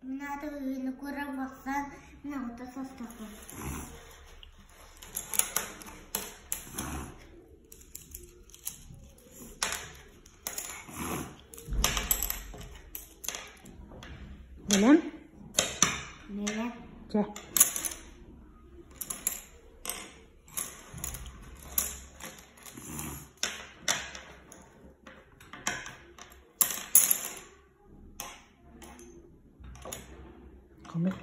Мин аата винокуров Вахсан, мин аҕата састахпын. Бэлэм? Бэлэм. Чэ. Хомуй.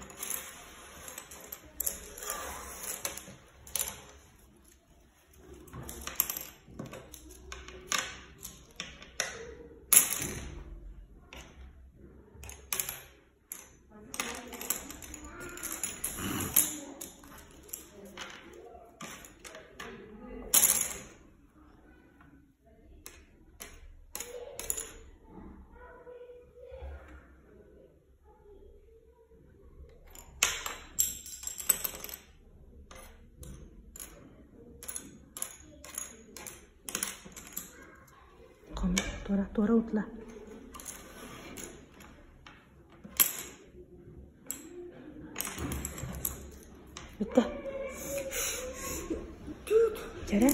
Хомуй, туора, туора утла. Бүттэ. Чэрэ.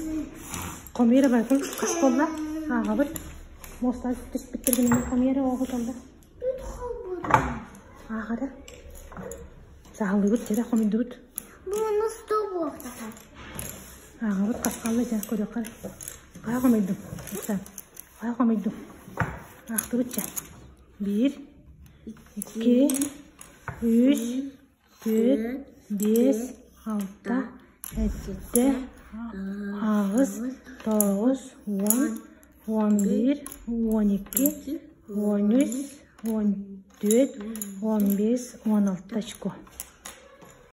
Хомуйра барытын хас буолла? Ааҕабыт. Муостаҕа түспүттэргин хомуйара оҕотолло. Ааҕара. Саһаллыбыт, чэрэ хомуйдубут. Буну сто буохтаха. Ааҕабыт хас хаалла дьэ көрүөххэ. Хайа хомуйдум? Хайа хомуйдум? Аахтыбыт чэ. Биир, икки, үс, түөрт, биэс, алта, сэттэ, аҕыс, тоҕус, уон, уон биир, уон икки, уон үс, уон түөрт, уон биэс, уон алта очко.